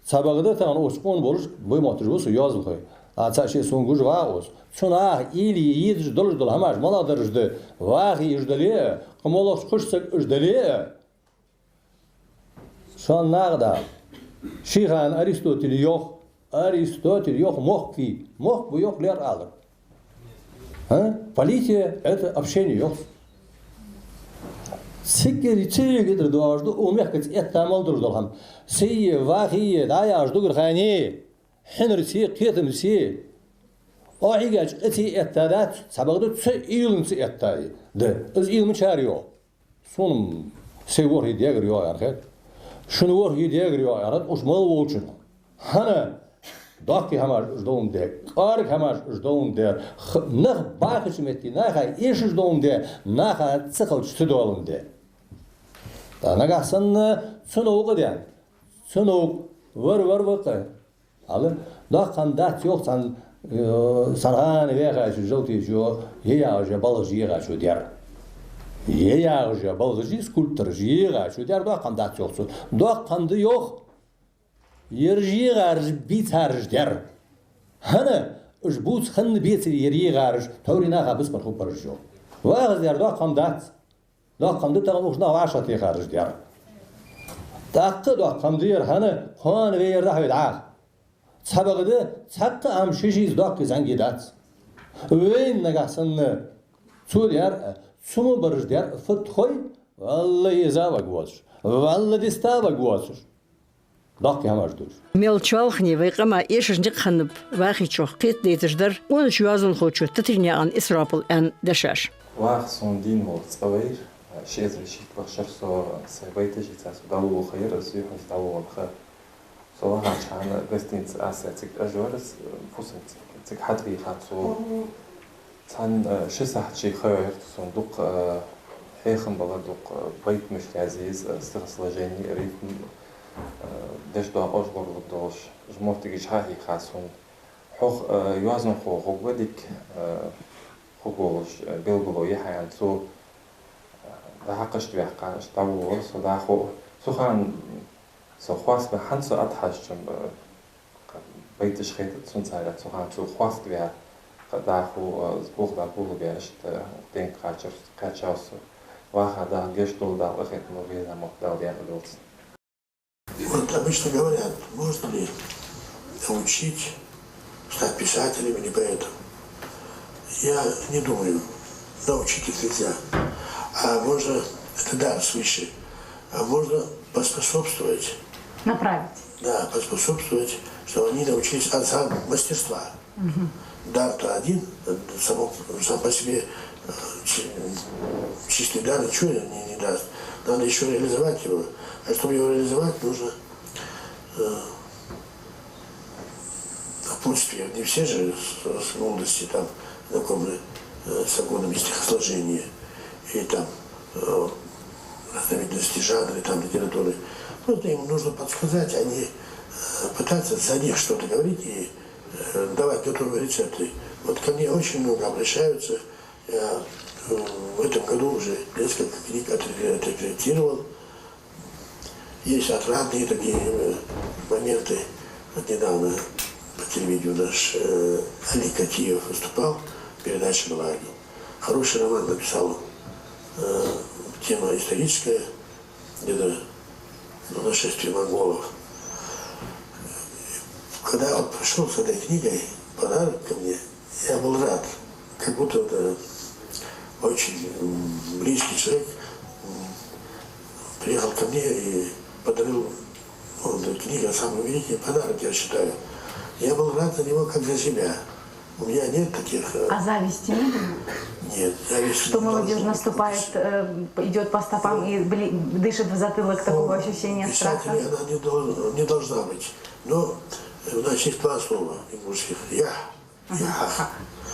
Цхьабакъда тахан укх къона болаш, вай мотташ ба со йоазонхой. А цхьа ше сона гуш ваха укхаза. Цу наха уйла е езаш долаш дола хӀамаш малагӀдараш да? Вахе уж дале а, кхы малагӀча кхыча сага уж дале а. Шоана нах да. Ший хана Аристотель йоах, Аристотель йоах, мохк ва, мохк ва йоах лерхӀалар. А? Политика — это общение йоах. Цигара, цигара доагӀаш да укх мехкаца этта мел долаш дола хӀама. Сий, вахе, дӀаяхаш дугар хани, хьинарцеи, кхетамцеи. Ӏохьийгача къеци этта дац, цхьабакъда цу уйланца этта да. Из уйла мичара йоагӀа? Сона сай ворхӀе дегар йоагӀа аьнна хет. Шун ворхӀе дегар йоагӀа аьнна хет, уж мел волчунна. ХӀана? Доккхий хӀамаш уж довндаь, кӀоарга хӀамаш уж довндаь, х-, нах бахача метте наха эшаш довндаь, наха ца хилча ца довндаь. ТӀаккха нагахьа санна цу новкъа даьнна, цу новкъа вар-вар ва-кх. Ала, доккха хӀама дац йоах цхьан, э, сархана вехачо, жалтечо, е ягӀажа балхаш егӀачо дер. Е ягӀажа балхаш, скульптораш егӀачо дер доккха хӀама дац йоах цо. Доккха хӀама да йоах, ераш егӀараш бийцараш дер. ХӀана, уж бувца хинна бецаре ер егӀараш товре наха бицбар хургбар уж йоах. Вахаш дер доккха хӀама дац. Доккха хӀама да тахан укх наха вӀашагӀтехараш дер. ТӀаккха доккха хӀама да ер, хӀана, кхоана вай ер дӀахьой дӀахо. Цхьабакъда цхьаккха а хӀама ший-шийца доккхий зӀамига дац. Вайна нагахьа санна цо дер а, цу мо бараш дер а фуд хой, валлахӀи, из а варгвоацаш, валлахӀи, диста а варгвоацаш. Доккхий хӀамаш да уж. Мел чоалхане вай къаман эшаш никъ хиннаб вахийчох кхетадайташ дар къонача йоазонхочо Татырнаькъан Исропала аьнна дешаш. Ваха сона дийна вола цӀа вар, ши эзар шийтталагӀча шера со сай байташ ийца со дӀаволалургьяр, аз юххьанца дӀаволалургьяр. Со вахача хана гостиница «Асия» цига Ӏеш вар из, фусам цига, цига хьатӀавийха цо. Цхьан, э, ши сахьат ше ха йоайра цо сона, дукха, э, хьехам бала, дукха, э, байтамаш язъе еза, э, стихосложение, рифма, э, деш доакъош лорлургдолаш, уж моттигаш хьахьийха сона. Хьох, э, йоазонхо хургва дика, э, хургволаш, э, белгало я хьа, аьнна цо, э, дӀахьакхашта ваьккха, иштта дӀаволавелар со дӀахо. Цу хана со хоастабаь, хӀанз со атхьашчам, э, байташ хетац сона царех, цу хана цо хоастабаь, кхы дӀахо, э, из бух дӀаболабаь, иштта денга кхаьчар, кхаьчав со. Ваха дӀахо гешт долда Дала, къахетам болба веза мотт Дала даькъала долда. И вот обычно говорят, можно ли научить стать писателем или поэтом. Я не думаю, научить их нельзя. А можно, это дар свыше, а можно поспособствовать. Направить. Да, поспособствовать, чтобы они научились азам мастерства. Дар-то один, э, само, сам по себе, э, чи-, чистый дар ничего не, не даст. Надо ещё реализовать его. А чтобы его реализовать, нужно, э, напутствие. Не все же с, с молодости там знакомы, э, с законами стихосложения. И там э, разновидности жанра там литературы. Просто им нужно подсказать, а не, э, пытаться за них что-то говорить и, э, давать готовые рецепты. Вот ко мне очень много обращаются. Я, э, в этом году уже несколько книг отре-, отредактировал. Есть отрадные такие, э, моменты. Вот недавно по телевидению наш, э, Али Катиев выступал, передача была о нём. Хороший роман написал он. Э, тема историческая, где-то, ну, нашествие монголов. Когда он пришёл с этой книгой, подарок ко мне, я был рад. Как будто это очень, м, близкий человек, м, приехал ко мне и подарил, ну, эта книга — самый великий подарок, я считаю. Я был рад за него, как за себя. У меня нет таких, э... А зависти не было? Нет, зависти не должно быть. Что молодёжь наступает, э, идёт по стопам и бли-, дышит в затылок, такого ощущения страха? Ну, у писателей она не дол-, не должна быть. Но, э, у нас есть два слова ингушских. Ях. Ага. Ях.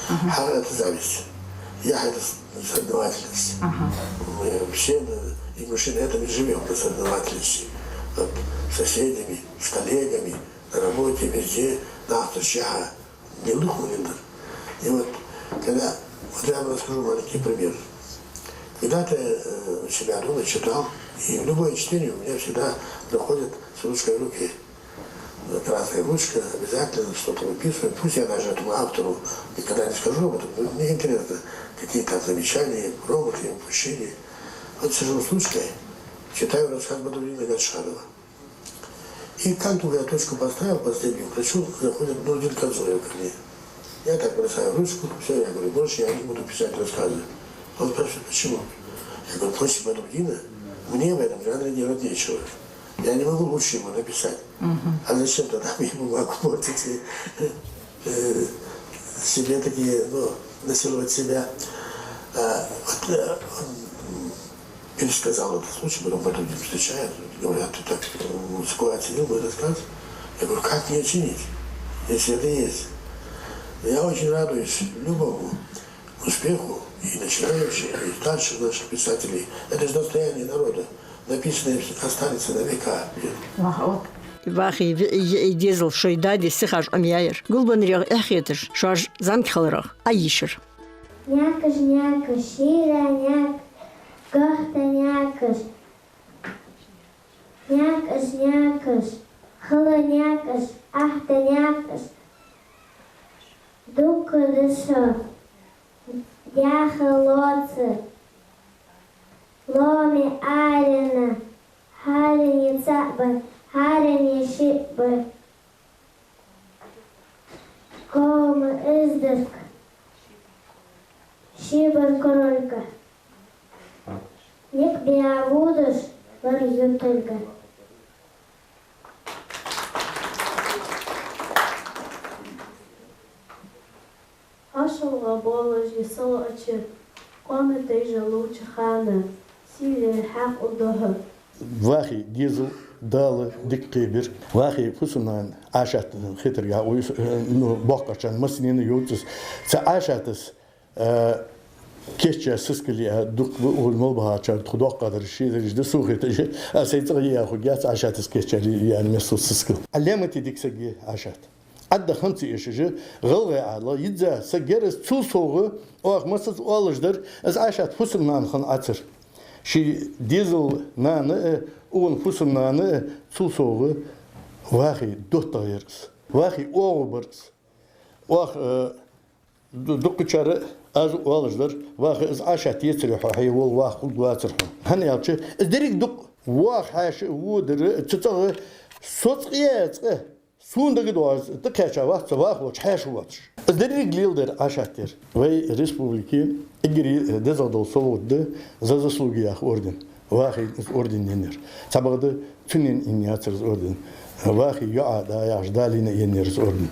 Ага. Хьа — это зависть. Ях — это с-, соревновательность. Ага. Мы все, э, ингуши, на этом и живём, на соревновательности. Вот, с соседями, с коллегами, на работе, везде. Нах тӀа ях мел дукха ма вендар. И вот, когда, вот я вам расскажу маленький пример. Когда-то, э, у себя дома читал, и в любое чтение у меня всегда заходит с ручкой в руке. Красная ручка, обязательно что-то выписываю. Пусть я даже этому автору никогда не скажу об этом, но мне интересно, какие там замечания, промахи, упущения. Вот сижу с ручкой, читаю рассказ Бадрудина Гатчханова. И как только я точку поставил, последнюю прочёл, заходит Нурдин Кадзоев ко мне. Я так бросаю ручку, всё, я говорю: «Больше я не буду писать рассказы». Он спрашивает: «Почему?» Я говорю: «После Бадрудина мне в этом жанре делать нечего. Я не могу лучше его написать». Мгм. А зачем тогда мне бумагу портить и, э, себе такие, ну, насиловать себя? А, вот, э, он пересказал этот случай, потом Бадрудин встречает, говорят: «Ты так, э, высоко оценил мой рассказ». Я говорю: «Как не оценить, если это есть?» Я очень радуюсь любому успеху и начинающих, и старших наших писателей. Это же достояние народа. Написанное останется на века. Ваха, вот. Вахий виӀий, йиӀий дезал шоай дади сихаш Ӏомаяьяр. ГулбеннарегӀа эхь хеташ, шоаш зӀамига хиларах Ӏойийшар. Наькъаш, наькъаш, шера наькъаш, гахта наькъаш. Наькъаш, наькъаш, хала наькъаш, ахьта наькъаш. Дукха да шо, яха лоаца. Лоаме арена, хӀаране цаӀ бар, хӀаране шиъ бар. Кома издарг, ши бар корольга. Никъ баь водаш вар юталга. ХӀашалгӀа болаш я со лоӀача, къоаматаш ловча хана, сийле хьакъ ва духьа. Вахий дезал Дала дика кхебир. Вахий фусам-нана Ӏашат хетаргахьа, уйс-, ну, боккхачарна массанена йовзаш. Цу Ӏашатас, а, кийчъяь сискал я дукха ба, укхун мел бахачар тхо доккхагӀдараш шийзараш да, сона хеташ. А сай цӀагӀа яхуг яц Ӏашатас кийчъяь яьнна мел сискал. Ӏаламате дика саг я Ӏашат. Ӏадда хӀама ца эшаш, гӀалгӀай Ӏаьдала йизза саг яр из, цул совгӀа, оаха массаза оалаш дар, из Ӏашат фусам-нана хинна Ӏацар. Ший дезал-нана а, укхун фусам-нана а, цул совгӀа Вахий доттагӀа яр из. Вахий оагӀув бар из. Оаха, э, ду-, дукхачар аз оалаш дар, Ваха, из Ӏашат ецаре хьо, хье вола Ваха хургвацар хьона. ХӀана аьлча, из деррига дукха Ваха хьаьша а, во дар а, цу цӀагӀа со цкъа а цкъа сона дагадоагӀаш тӀакхаьча вац цу Ваха волча хьаьша воацаш. Из деррига леладер Ӏашат яр. Вай республике эггара дезагӀа дола совгӀат да «За заслуги» яха орден. Вахийна из орден еннаяр. Цхьабакъда цунна енна яцар из орден. Вахий йоӀа да яхаш, Далийна еннаяр из орден.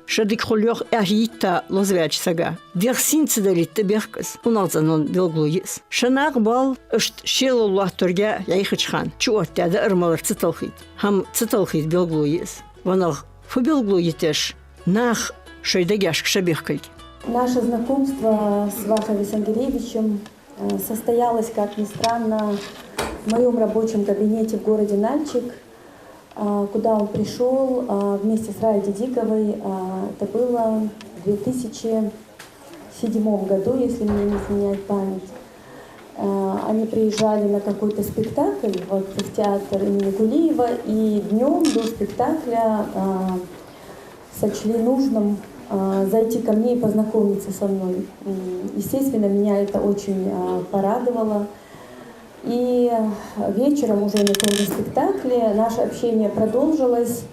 Шо дика хул йоах эхь йитта лозаваьча сага. ДегӀа сийна ца далийта тӀабехк из, унахцӀенон белгало я из. Ший накъабоал иштта шелал лоаттарга йӀайхача хана чуоттадаь даар-малар ца талхийта. ХӀама ца талхийта белгало я из. Ванах, фу белгало я теш наха шоай дегашка шо бехкилга? Наше знакомство с Вахой Висангиреевичем Э, состоялась, как ни странно, в моём рабочем кабинете в городе Нальчик, а, куда он пришёл, а, вместе с Раей Дидиковой. А, это было в две тысячи седьмом году, если мне не изменяет память. А, они приезжали на какой-то спектакль вот в театр имени Кулиева, и днём до спектакля, а, сочли нужным, а, зайти ко мне и познакомиться со мной. М, естественно, меня это очень, а, порадовало. И вечером уже на том же спектакле наше общение продолжилось.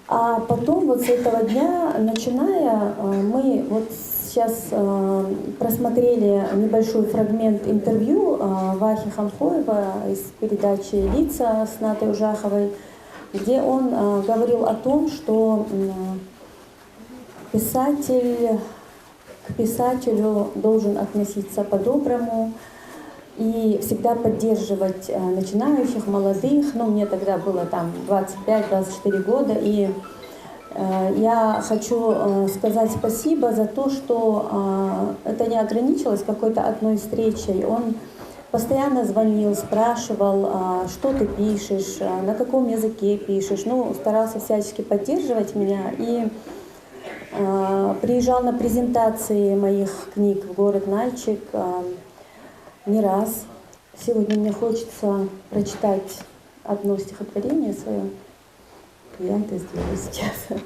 А потом вот с этого дня, начиная, а, мы вот сейчас, а, просмотрели небольшой фрагмент интервью, а, Вахи Ханхоева из передачи «Лица» с Натой Ужаховой, где он, а, говорил о том, что, м, писатель, к писателю должен относиться по-доброму и всегда поддерживать, э, начинающих, молодых. Ну, мне тогда было там двадцать пять, двадцать четыре года, и, э, я хочу, э, сказать спасибо за то, что, э, это не ограничилось какой-то одной встречей. Он постоянно звонил, спрашивал, а, что ты пишешь, а, на каком языке пишешь. Ну, старался всячески поддерживать меня и, а, приезжал на презентации моих книг в город Нальчик, а, не раз. Сегодня мне хочется прочитать одно стихотворение своё. Я это сделаю сейчас.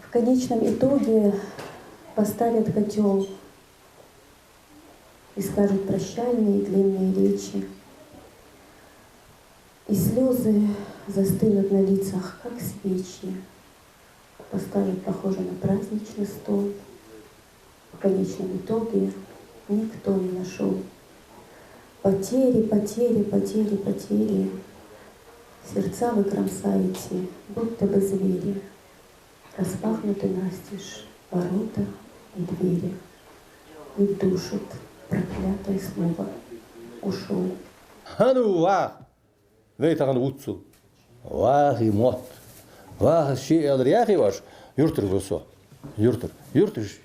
В конечном итоге поставят котёл и скажут прощальные длинные речи. И слёзы застынут на лицах, как свечи. Поставят, похоже, на праздничный стол. В конечном итоге никто не нашёл. Потери, потери, потери, потери. Сердца вы кромсаете, будто бы звери. Распахнуты настежь ворота и двери. И душит проклятое слово «ушёл». ХӀана вах? Вай тахан вувцал. Вахи мотт. Вахас ше аьлар яхий оаш, юртара ва со. Юртара. Юрташ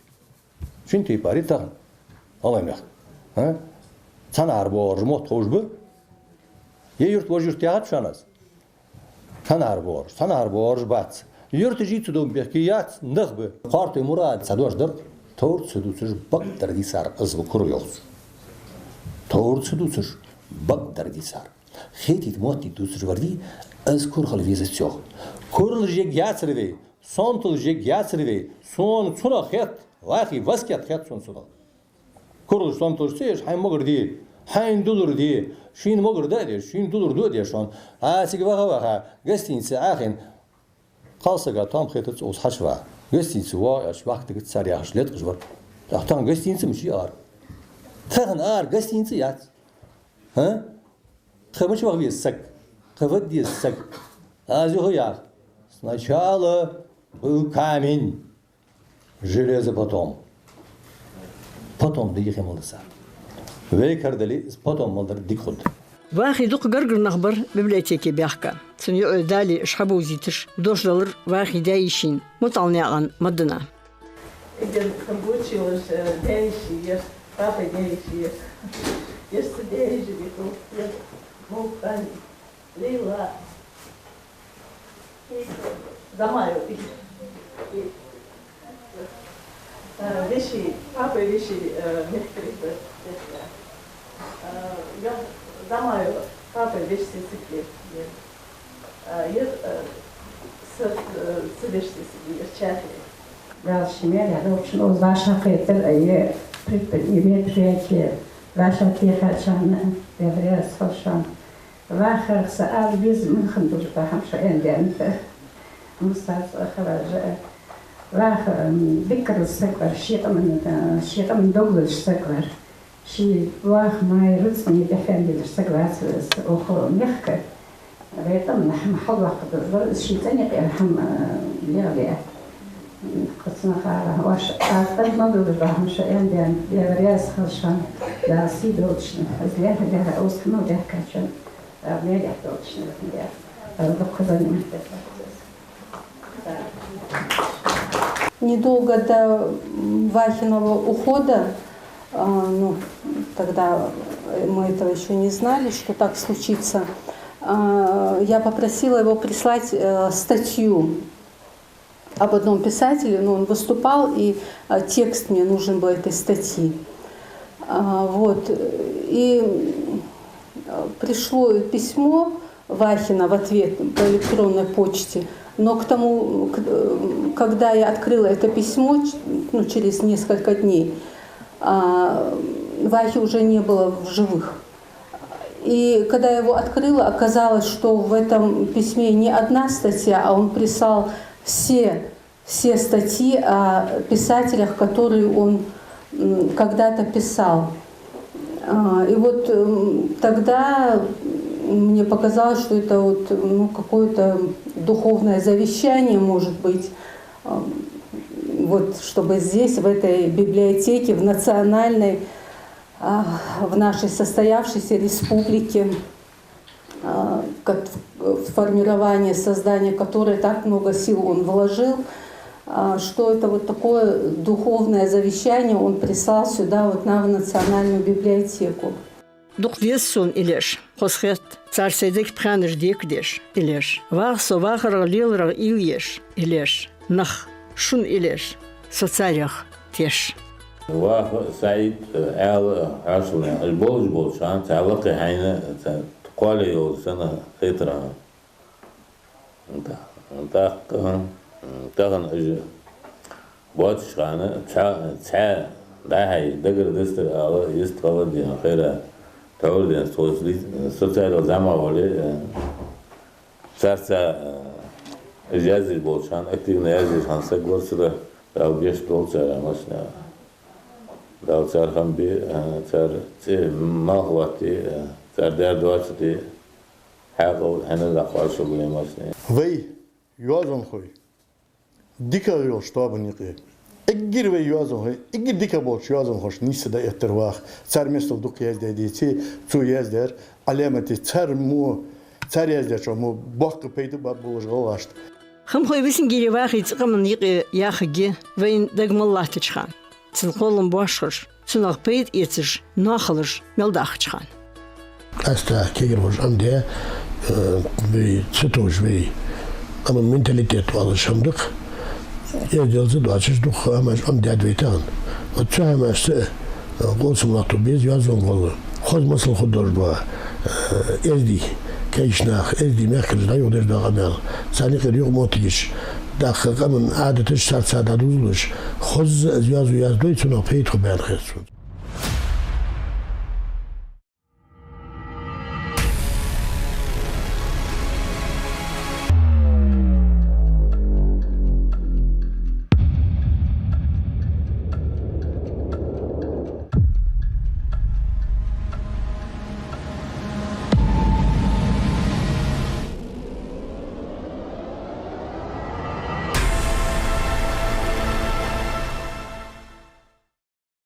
шин тайпара я тахан. ГӀалгӀай мехка. А? Цхьанахьара боагӀараш мотт ховш ба? Е юрт вож юрт яхац шоана аз? Цхьанахьара боагӀараш, цхьанахьара боагӀараш бац. Юрташ ийца дом бехке яц, нах ба. Кхоартой Мурада цхьа дош дар: товр ца дувцаш бакъдар дийцар, аз ва кура йолча. Товр ца дувцаш бакъдар дийцар. Хетийта, моттийта дувцаш вар дий, аз кура хила везац йоах. Куралаш йига яцар вай, соматалаш йига яцар вай, сона цунах хет, вахи васкет хет сона цунах. Куралаш, соматалаш ца еш, хьайна могар де, хьайна дулар де, шийна могар да а деш, шийна дулар да а деш шоана. А цига ваха-ваха, гостинице Ӏохайна, кхалсага тоам хетац, укхаза хьачуваха. Гостинице воагӀа аьлча, вахийтаргьяц цар яхаш, леткъаш вар. Тахан гостинице мича ара? Тахан ара гостинице яц. ХӀа? Тха мича ваха веза саг? Тха вада деза саг? Аз юха яхар: сначала был камень, железо потом. Потом дика хӀама мел да цар. Вай кара дале, из потом мел дар дика хургда. Вахи дукха гаргара нах бар библиотеке баьхка. Цун йоӀо Дали уж хьабовзийташ дош далар Вахи даь-йишийна, МутӀалнаькъан Мадана. Идем там получилось, э, даь-йиший, папа даь-йиший. Еш са даь-йиший, еш Мукъан, Лейла. Замаев. Э, веший, папа веший, э, мехкарий. Э, я Замаев, папа веший сесаг. Э, я, э, с, э, с веший сесаг, я чахли. Дала ший маьлехь долчунна, укхаза вӀашагӀкхетар, а е предпри-, е мероприяти вӀашагӀтехачарна, Даьла раьза хилва шоана. Вахарах са ала безам мел хиннад, дукха хӀама шоана аьнна даьннад. Мусса а, Хаважа а. Ваха, м, дикагӀа саг вар, ший къаман, э, ший къаман дог луш саг вар. Ший ваха май рузкъане дехьа дезаш саг вацар из, укх мехка. Вай къаман хӀама хьалваккха дезар, из ший цӀен юкъера хӀама, э, леладе. Кхы цунах ара, оаш аз къаман дог луш дола хӀама шоана аьнна даьннад, Даьла раьза хилва шоана, Дала сий долда шун. Из лаьрхӀа-лаьрхӀа укхаза хӀама даьхкачун, Дала маьлехь долда шун, из лаьрхӀа. Дала дукха занимать дергда. Недолго до, м, Вахиного ухода А, ну, тогда мы этого ещё не знали, что так случится. А, я попросила его прислать, э, статью об одном писателе, но он выступал, и, а, текст мне нужен был этой статьи. А, вот, и, м, пришло письмо Вахина в ответ по электронной почте, но к тому, к-, э, когда я открыла это письмо, ч-, ну, через несколько дней, а, Вахи уже не было в живых. И когда я его открыла, оказалось, что в этом письме не одна статья, а он прислал все, все статьи о писателях, которые он, м, когда-то писал. А, и вот, м, тогда мне показалось, что это вот, ну, какое-то духовное завещание, может быть, ам, вот, чтобы здесь, в этой библиотеке, в национальной, а, в нашей состоявшейся республике, а, ко-, в формирование, создание которой так много сил он вложил, а, что это вот такое духовное завещание он прислал сюда, вот нам, в Национальную библиотеку. Дукха деза сона иллеш, хоза хет, цар сай дег пхаьнаш декадеш иллеш, ваха со вахарах, леларах уйла еш иллеш, нах, шун иллеш, со царех теш. Ваха СаӀид, э, аьла хьоашалгӀа, уж болаш болча хана, цхьа лакхе хьайна, цхьа кхоале йолаш санна хетар хьона. ТӀаккха, тахан уж боацача хана цхьа, цхьа дӀа-хьа дагара дустар ала, йистхила дена, хайра, товр дена, тхоца ли-, социалал зӀамагӀа вале, э, царца, э, уж яздеш болча хана, активно яздеш хинна саг вар цар, Дала беш долда цар, машна. Дала цар хам бе, э, цар цӀи малх латте, э, цар дар доацаде, хьаькъал хьанал дӀакхоачалба вай, машна. Вай, йоазонхой, дикагӀа йолча тоабан юкъе. Эггара вай йоазонхой, эггара дика болча йоазонхошта нийсса дӀаэттар Ваха. Цар местал дукха яздаь деце, цо яздаьр Ӏаламате, цар мо, цар яздаьчоа мо боккха пайда ба болаш гӀалгӀашта. Хамхой Висангири Вахий цӀи къаман юкъе яхаргья вайна дага мел латтача хана. Цун кхоллам бошхаш, цунах пайда эцаш, ноахалаш мел дахача хана. Къаьстта кагирхоша Ӏомадаь, э, вай ца товш вай. Амма менталитет оалаш хӀама да-кх. Эздел ца доацаш дукха хӀамаш Ӏомадаьд вай тахан. Вот цу хӀамашца, э, къовсам латто беза йоазон гӀолла. Хоза масал хургдолаш ба, э, эздий кагийча наха, эздий мехкараш дӀаюхадеш дола къамаьл. Царна юкъера юкъамоттигаш, дӀахо къаман Ӏадаташ царца дӀадувзалуш, хоза из йоазув яздой, цунах пайда хургбаьнна хет сона.